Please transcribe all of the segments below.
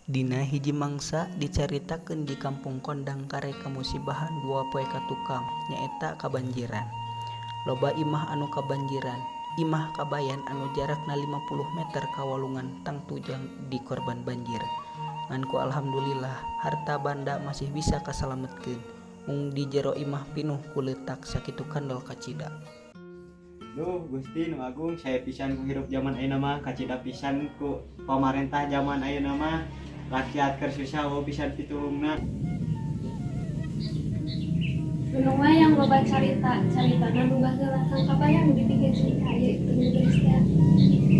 Dina hiji mangsa dicaritakeun di Kampung Kondang Kare kamusibahan dua poe katukang nyaeta kabanjiran. Loba imah anu kabanjiran. Imah Kabayan anu jarakna 50 meter ka walungan tangtu jadi korban banjir. Ngan ku alhamdulillah harta banda masih bisa kasalametkeun mung di jero imah pinuh ku leutak sakitu kandel kacida. Duh Gusti nu Agung sae pisan ku hirup jaman ayeuna mah kacida pisan ku pamarentah jaman ayeuna mah rakyat keur susah eueuh pisan pitulungna. Gunung we yang loba carita, caritana nu baheula Kang Kabayan nu dipikeun cerita ieu itu nu geulis teh.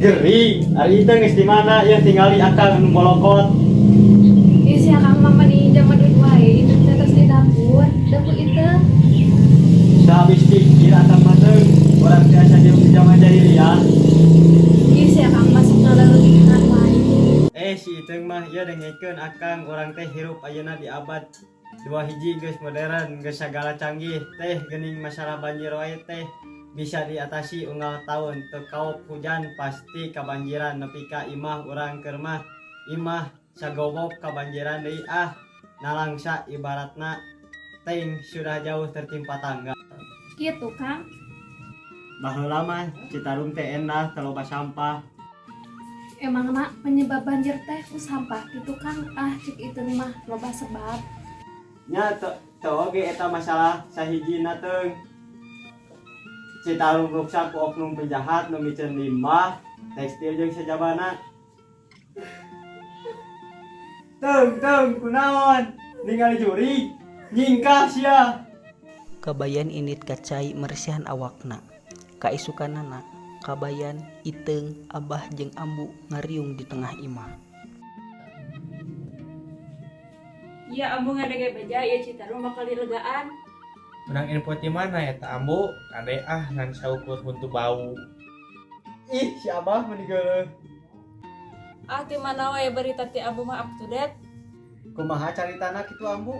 Gering, ari ieu geus di mana ieu tingali akang nu bolokot. Ieu si Akang mah mani jamadud wae, itu teh tos di dapur, dapur itu. Sahabis pikir akang mah teu, urang biasa hirup di zaman jahiliyah. Ieu si Akang masuk ngaleuwihan wae. Eh si Iteung mah ieu dengekeun akang urang teh hirup ayeuna di abad 2 hiji geus modern geus sagala canggih teh geuning masalah banjir wae teh bisa diatasi unggal taun teu kaop hujan pasti kabanjiran nepi ka imah urang keur mah imah sagobok kabanjiran deui ah nalangsa ibaratna teuing sudah jauh tertimpa tangga. Kitu Kang. Baheula mah Citarum teh endah teu loba sampah. Emangna penyebab banjir teh ku sampah kitu Kang? Ah cik Iteung mah loba sebab. Nya teu oge eta masalah sahijina teung. Citarum ruksak ku oknum penjahat nu miceun limbah tekstil jeung sajabana. Teung teung kunaon ningali jurig nyingkah sia. Kabayan indit ka cai meresihan awakna. Kaisukanana Kabayan, Iteung, Abah jeung Ambu ngariung di tengah imah. Iya Ambu ngadege beja ieu Citarum bakal dilegaan. Menang info ti mana eta Ambu? Kade ah ngan saukur huntu bau. Ih si Abah meni geuleuh. Ah ti mana wae berita ti Ambu mah up to date. Kumaha caritana kitu Ambu?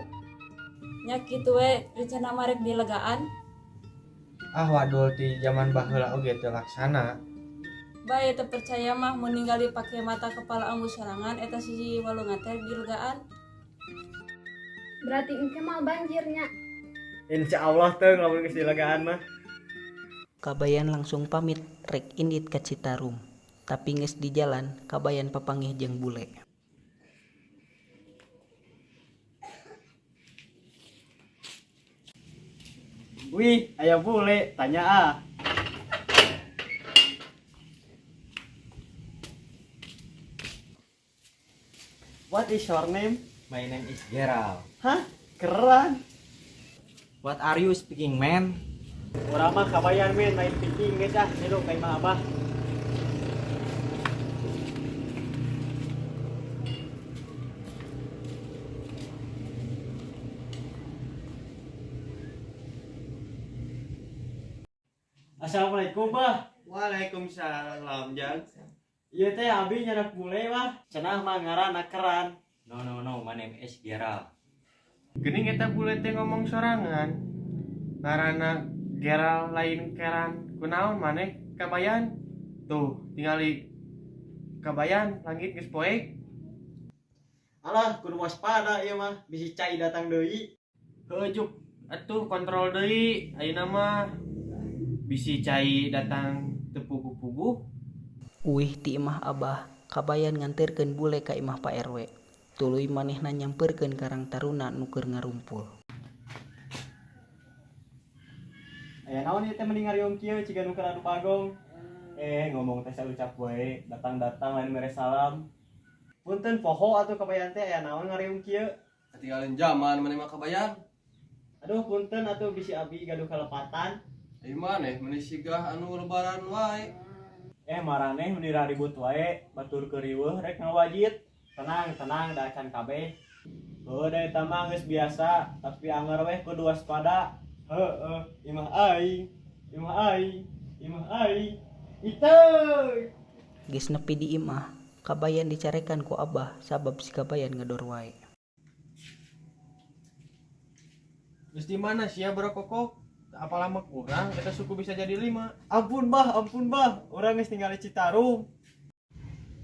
Nya kitu we rencana marek dilegaan. Ah wadul ti zaman baheula oge teu laksana. Bae teu percaya mah mun ningali pake mata kepala Ambu sorangan eta siji walungan teh dilegaan. Berarti engke moal banjir nya. Insya Allah teung lamun geus dilegaan mah. Kabayan langsung pamit rek indit ka Citarum. Tapi geus di jalan Kabayan papanggih jeung bule. Wih, aya bule, tanya ah. What is your name? My name is Gerald. Hah? Keren. What are you speaking, man? Urang mah Kabayan men, main picking geus ah, milu ka imah Abah. Assalamualaikum, Bah. Waalaikumsalam, Jang. Ieu teh abi nyanak bule, Bah. Cenah mah ngaranna keran. No, no, no, my name is Gerald. Geuning eta bule teh ngomong sorangan. Ngaranna Gerald lain keran. Kunaon maneh Kabayan? Tuh, tingali Kabayan langit geus poek. Alah, kudu waspada ieu mah, bisi cai datang deui. Heueuh juk, atuh kontrol deui ayeuna mah. Bisi cai datang teu puguh-puguh. Uih ti imah Abah, Kabayan nganterkeun bule ka imah Pak RW. Tuluy manehna nyamperkeun karang taruna nu keur ngarumpul. Aya naon ieu teh mending ngariung kieu ciga nu keur adu bagong. Ngomong teh saucap wae, datang-datang lain mere salam. Punten poho atuh Kabayan teh aya naon ngariung kieu. Ketinggalan zaman maneh mah Kabayan. Aduh punten atuh bisi abi gaduh kalepatan. Ai maneh meni sigah anu lebaran wae. Maraneh meni raribut wae, batur keur riweuh rek ngawajit. Tenang, tenang, da acan kabeh. Heuh da eta mah geus biasa, tapi anger weh kudu waspada. Heueuh, imah aing, imah aing, imah aing. Iteung. Geus nepi di imah, Kabayan dicarekan ku Abah sabab si Kabayan ngedor wae. Geus di mana sia barokokok? Apalah mah kurang, eta suku bisa jadi 5. Ampun bah, ampun bah, urang geus ningali Citarum.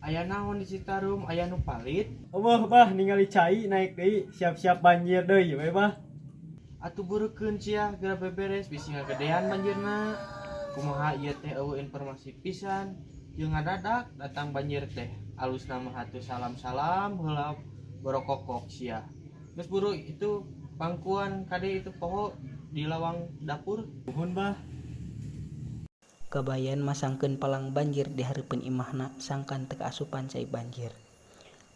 Aya naon di Citarum, aya nu palit? Eueuh bah, ningali cai naik deui, siap-siap banjir deui we bah. Atuh burukeun sia geura beberes bisi ngagedean banjirna. Kumaha ieu teh eueuh informasi pisan jeung ngadadak datang banjir teh. Alusna mah atuh salam-salam heula borokokok sia. Geus buru itu pangkuan kade itu poho di lawang dapur. Nuhun bah. Kabayan masangkeun palang banjir di hareupeun imahna sangkan teu kaasupan cai banjir.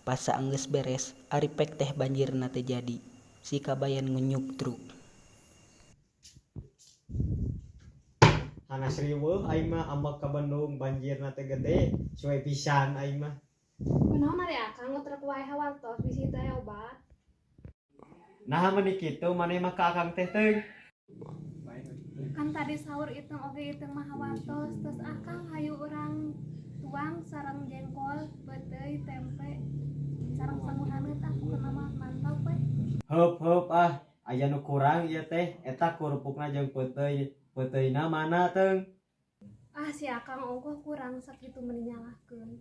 Pas saenggeus beres, ari pek teh banjirna teu jadi. Si Kabayan ngunyug truk. Hanas riweuh aing mah ambek ka Bandung banjirna teh gede, suwe pisan aing mah. Kunaon ari akang ngutrek wae hawartos bisi teu aya obat. Naha meuni kitu maneh mah ka akang teh teung. Kan tadi sahur Iteung oge Iteung mah hawartos, terus akang hayu urang tuang sareng jengkol, peuteuy, tempe, sareng sangu haneut ah pokona mah mantap we. Heup heup ah, aya nu kurang ieu teh, eta kurupukna jeung peuteuy. Peuteuyna mana teung? Ah si akang ongkoh kurang sakitu meuni nyalahkeun.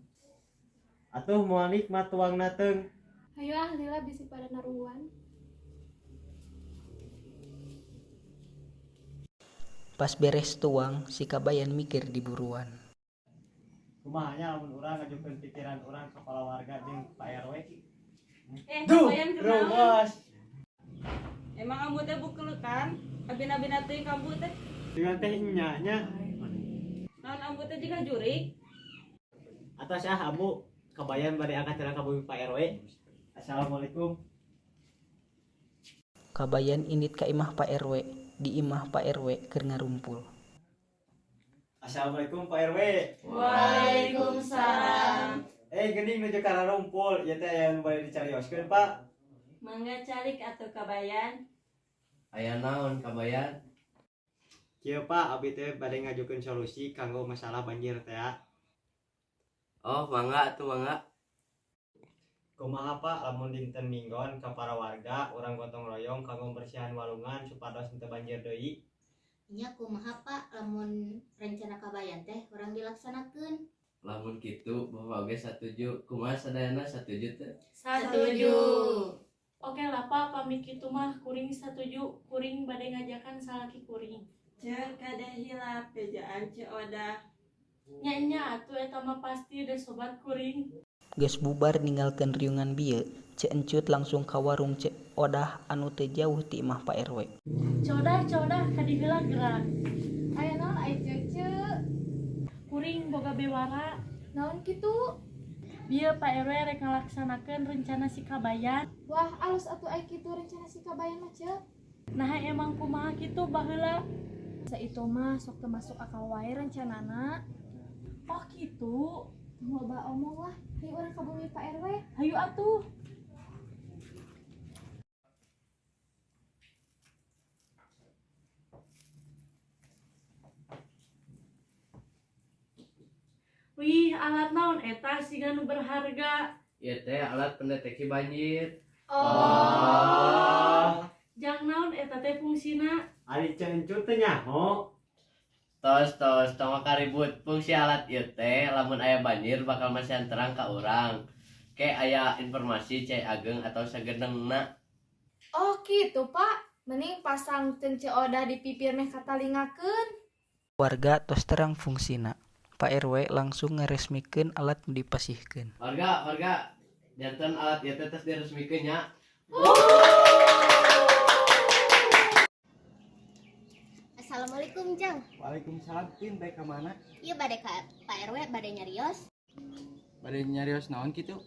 Atuh moal nikmat tuangna teung. Hayu ah lila bisi pada narungguan. Pas beres tuang, si Kabayan mikir di buruan. Kumaha nya lamun urang ngajukeun pikiran urang ka warga jeung Pak RW? Eh, Duh, Kabayan kunaon? ruas. Emang ambu teh bukeleukan? Abina-abina teuing ka ambu teh. Dengan teh nya nya. Naon ambu teh jiga jurig? Atos ah ambu Kabayan bade angkat jalan ka bumi Pak RW. Assalamualaikum. Kabayan indit ka imah Pak RW, di imah Pak RW keur ngarumpul. Assalamualaikum Pak RW. Waalaikumsalam. Eh geuning nuju ka rarumpul, ieu teh aya nu bade dicarioskeun Pak. Mangga calik atuh Kabayan. Aya naon Kabayan? Kieu Pak, abi teh bade ngajukeun solusi kanggo masalah banjir teh. Oh, mangga atuh mangga. Kumaha Pak lamun dinten minggon ka para warga urang gotong royong kanggo bersihan walungan supados henteu banjir deui? Nya kumaha Pak lamun rencana Kabayan teh urang dilaksanakeun? Lamun kitu bapak oge satuju. Kumaha sadayana satuju teu? Satuju. Oke lah Pak, pamit kitu mah kuring satuju, kuring bade ngajakan salaki kuring. Ceu kade hilap bejaan Ceu Odah. Nya nya atuh eta mah pasti deh sobat kuring. Geus bubar ninggalkeun riungan bieu, Ceu Encut langsung ka warung Ceu Odah anu teu jauh ti imah Pak RW. Ceu Odah, Ceu Odah, kadieu heula geura. Aya naon ai Ceu? Kuring boga bewara. Naon kitu? Bieu Pak RW rek ngalaksanakeun rencana si Kabayan. Wah, alus atuh ai kitu rencana si Kabayan mah, Ceu. Nah emang kumaha kitu baheula? Saitu mah sok teu masuk akal wae rencanana. Oh kitu. Tong loba omong lah, hayu urang ka bumi Pak RW. Hayu atuh. Wih, alat naon eta siga nu berharga. Ieu teh alat pendeteksi banjir. Oh. Jang naon eta teh fungsina? Ari Ceu Encut teh nyaho. Tos tos tong karibut, fungsi alat ieu teh lamun aya banjir bakal masihan terang ka urang. Ke aya informasi cai ageng atau sagenengna. Oh gitu Pak, mending pasang Ceu Odah di pipir meh katalingakeun. Warga tos terang fungsina. Pak RW langsung ngaresmikeun alat nu dipasihkeun. Warga, warga, janten alat ieu teh tos diresmikeun nya. Assalamualaikum Jang. Waalaikumsalam Tin, baik ka mana? Ieu bade ka Pak RW bade nyarios. Bade nyarios naon kitu?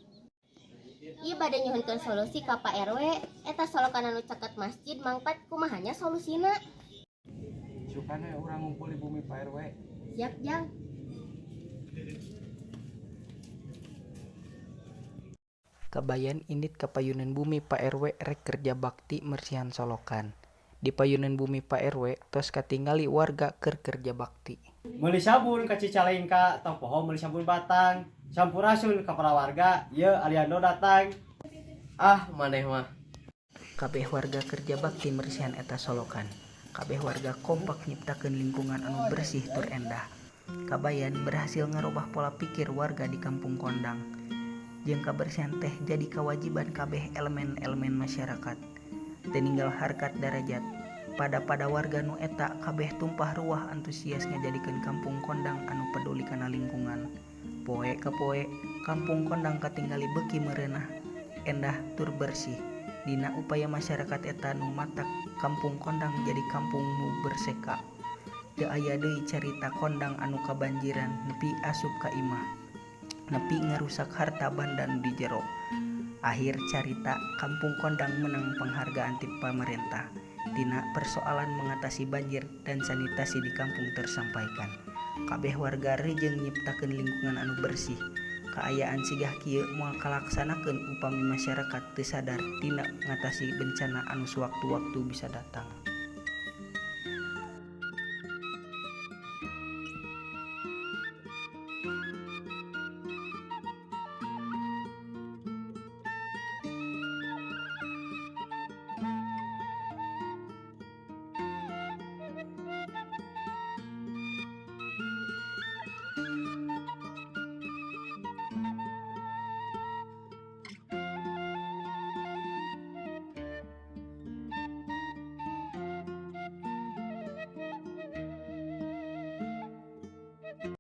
Ieu bade nyuhunkeun solusi ka Pak RW. Eta solokan anu caket masjid mangpat kumaha nya solusina? Sukan we urang ngumpul di bumi Pak RW. Siap Jang. Kabayan indit ka payuneun bumi Pak RW rek kerja bakti mersihan solokan. Di payuneun bumi Pak RW tos katingali warga keur kerja bakti. Meuli sabun ka Cicalengka, tong poho meuli sabun batang. Sampurasun ka para warga, ieu Aliando datang. Ah, maneh mah. Kabeh warga kerja bakti mersihan eta solokan. Kabeh warga kompak nyiptakeun lingkungan anu bersih tur endah. Kabayan berhasil ngarobah pola pikir warga di Kampung Kondang. Jeung kabersihan teh jadi kewajiban kabeh elemen-elemen masyarakat. Teu ninggal harkat darajat. Pada-pada warga nu eta kabeh tumpah ruah antusias ngajadikeun Kampung Kondang anu peduli kana lingkungan. Poe ka poe, Kampung Kondang katinggali beuki merenah, endah tur bersih. Dina upaya masyarakat eta nu matak Kampung Kondang jadi kampung nu berseka. Teu aya deui carita kondang anu kabanjiran nepi asup ka imah, nepi ngarusak harta banda nu di jero. Akhir carita, Kampung Kondang menang penghargaan ti pamarentah tina persoalan mengatasi banjir dan sanitasi di kampung tersampaikan. Kabeh warga rejeung nyiptakeun lingkungan anu bersih. Kaayaan siga kieu moal kalaksanakeun upami masyarakat teu sadar tina ngatasi bencana anu sewaktu-waktu bisa datang.